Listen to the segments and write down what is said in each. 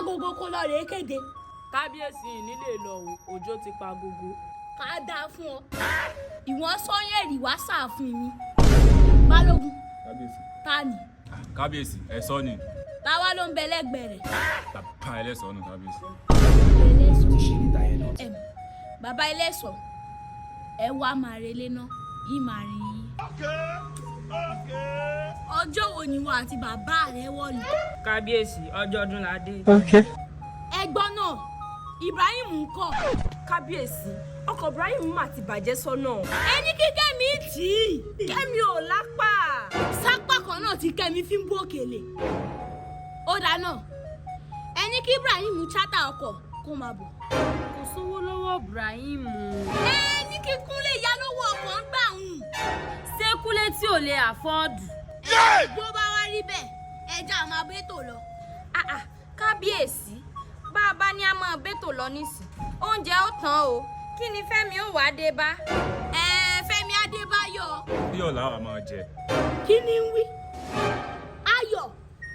Lágogo kó lọ rèé kéde. Kábíyèsí, nílé lọ o, òjò ti pa gogo. Ká dáa fún ọ. Ìwọ̀n sọ́yẹ̀rì wá sáàfin mi. Balógun. Kábíyèsí. Ta ni? Kábíyèsí, ẹ̀sọ́ ni. Táwa ló ń bẹ lẹ́gbẹ̀ẹ́ rẹ̀? Bàbá ẹlẹ́sọ̀ nù, kábíyèsí. Ẹ̀m, bàbá ẹlẹ́sọ̀, ẹ wá máa relé ná, yìí máa rìn yín. Ọjọ́ wo ni wà àti bàbá rẹ wọ̀lú? Kábíyèsí, ọjọ́ ọdún la dé. Ẹgbọ́n náà, Ibrahim ń kọ́? Kábíyèsí, ọkọ̀ Ibrahim mà ti bàjẹ́ sọ́nà. Ẹni kí Kẹ́mi tì í. Kẹ́mi ò lápá. Sápá kan náà tí Kẹ́mi fi ń bó òkèlè. Ó dáná, ẹni kí Ibrahim chátà ọkọ̀ kó máa bọ̀. Kò sówó lọ́wọ́ Ibrahim. Ẹni kí Kúnlé yá lówó ọkọ̀ ń gbà hùn. Ṣé Kúnlé tí ò lè afford? Bó bá wá rí bẹ́ẹ̀, ẹja máa bẹ́tò lọ. Ah ah, kábíyèsí, bá a bá ní a máa bẹ́tò lọ nísìn, oúnjẹ ó tán o. Kí ni Fẹ́mi ó wàá dé bá? Ẹ Fẹ́mi Adébáyọ̀. Bí ọ̀la wa máa jẹ. Kí ni ń wí? Ayọ̀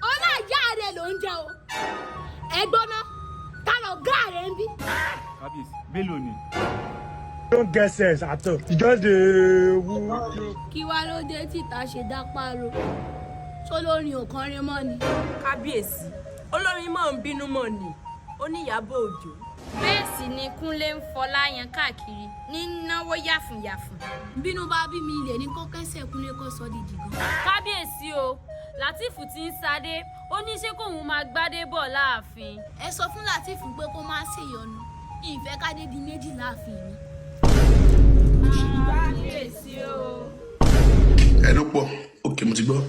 ọlá ìyá rẹ ló ń jẹ o. Ẹ̀gbọ́n náà, ta lọ gá rẹ ń bí? Kábíyèsí, mélòó ni? Don't get sense at all. You just dey woo. Kí wá ló dé títa ṣe dá páro tó lórin òkanrin mọ́ ni? Kábíyèsí, olórin mọ̀ ń bínú mọ̀ ni ó ní Ìyábọ̀ Òjó. Bẹ́ẹ̀ sì ni Kúnlé ń fọlá yan káàkiri ní náwó yàfùnyàfùn. Bínú bá bí mi ilé ní kó kẹ́sẹ̀ Kúnlé kó sọ di jìgàn. Kábíyèsí o, Látìfù ti ń sadé, ó ní ṣé kóun máa gbádé bọ̀ láàfin. Ẹ sọ fún Látìfù pé kó má ṣèyọnu, ìfẹ́ kádé di méjì láàfin mi. Kábíyèsí o. Ẹ ló pọ̀. Òkè, mo ti gbọ́.